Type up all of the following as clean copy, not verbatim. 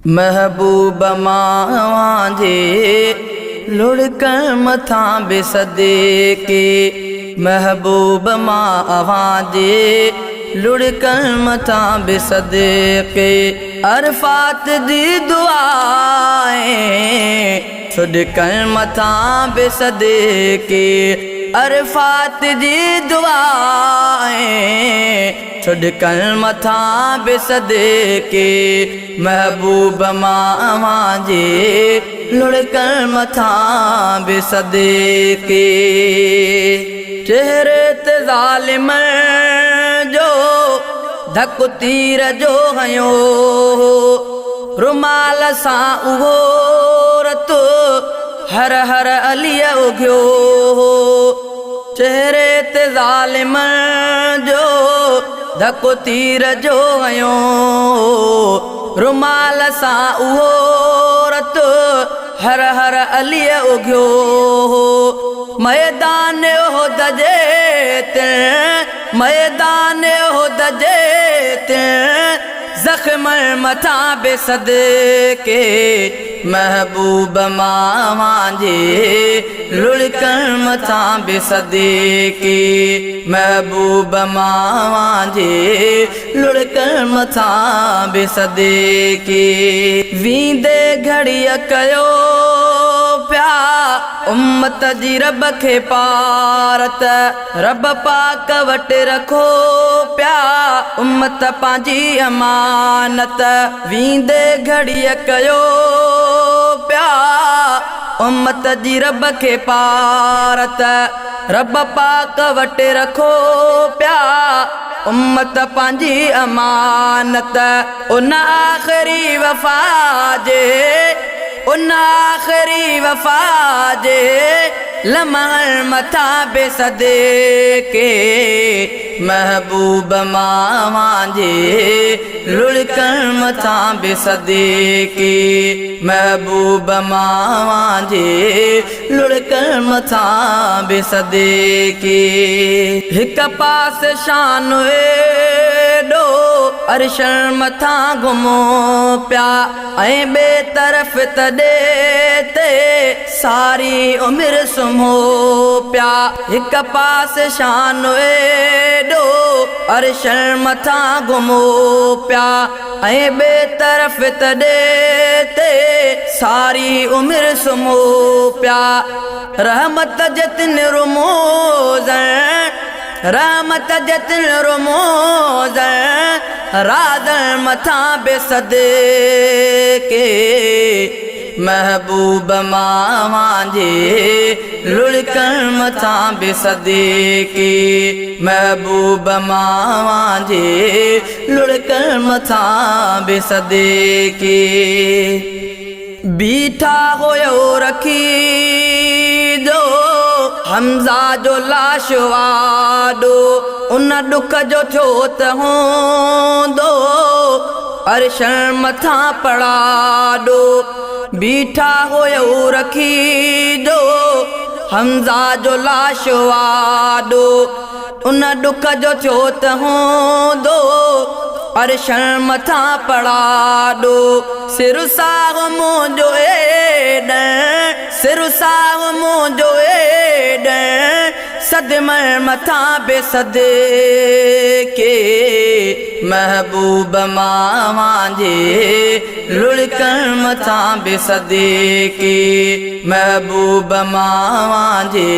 محبوب مان اوهان جي لڙڪن مٿان به صدقي محبوب مان اوهان جي لڙڪن مٿان به صدقي عرفات جي دعا ۽ سڏڪن مٿان به صدقي عرفات جي دعا ۽ ڇڏڪن مٿان به صدقي محبوب مان اوهان جي لڙڪن مٿان به صدقي. چهري تي ظالمن جو ڌڪ تير جو هنيو هو، رومال سان اهو رت هر هر عليء اگهيو هو. چهري تي ظالمن جو ڌڪ تير جو هنيو، رومال سان اهو رت هر هر عليء اگهيو هو. ميدان احد جي تن، ميدان احد جي تن، زخمن مٿان به صدقي محبوب مان اوهان جي لڙڪن مٿان به صدقي محبوب مان اوهان جي لڙڪن مٿان به صدقي. ويندي گهڙيء ڪيو پيا امت جي رب کي پارت رب پاڪ وٽ رکو پيا امت پنهنجي امانت ويندي گهڙيء ڪيو پيا امت جي رب کي پارت رب پاڪ وٽ رکو پيا امت پنهنجي امانت ان آخري وفا جي ان آخري وفا جي لمحن مٿان به صدقي محبوب مان اوهان جي لڙڪن مٿان به صدقي محبوب مان اوهان جي لڙڪن مٿان به صدقي. هڪ پاسي شان ايڏو عرشن مٿان گهمو پيا ۽ ٻئي طرف تڏي تي ساري عمر سمهو پيا. هڪ پاسي شان ايڏو عرشن مٿان گهمو پيا ۽ ٻئي طرف تڏي تي ساري عمر سمهو پيا. رحمت جتن رموزن رحمت جتن رموزن رازن مٿان به صدقي محبوب مان اوهان جي لڙڪن مٿان به صدقي محبوب مان اوهان جي لڙڪن مٿان به صدقي. بيٺا هيو رکي جو حمزه جو لاش واڏو ان ڏک جو ٿيو ته هوندو عرشن مٿان پڙاڏو بيٺا هيو رکي جو حمزه جو لاش واڏو ان ڏک جو ٿيو ته هوندو عرشن مٿان پڙاڏو سر ساهه منهنجو ايڏڻ سر ساهه منهنجو ايڏڻ صدمن مٿان به صدقي محبوب مان اوهان جي لڙڪن مٿان به صدقي محبوب مان اوهان جي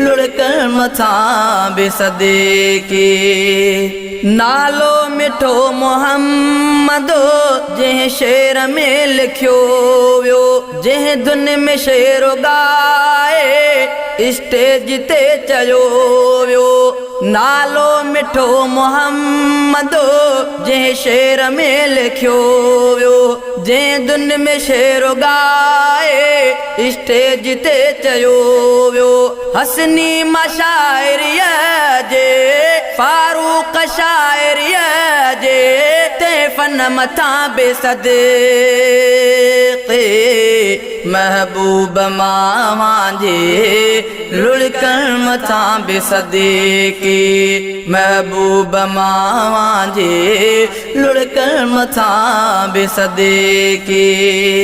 لڙڪن مٿان به صدقي. نالو مٺو محمد جنهن شعر ۾ لکيو ويو، جنهن ڌن ۾ شعر ڳائي اسٽيج تي چيو ويو. نالو مٺو محمد جنهن شعر ۾ لکيو ويو، جنهن ڌن ۾ شعر ڳائي اسٽيج تي چيو ويو. حسني مان شاعريء جي فاروق شاعريء جي تنهن فن مٿان به صدقي. محبوب مان جي لڙڪن مٿان به صدقي، محبوب مان جي لڙڪن مٿان به صدقي.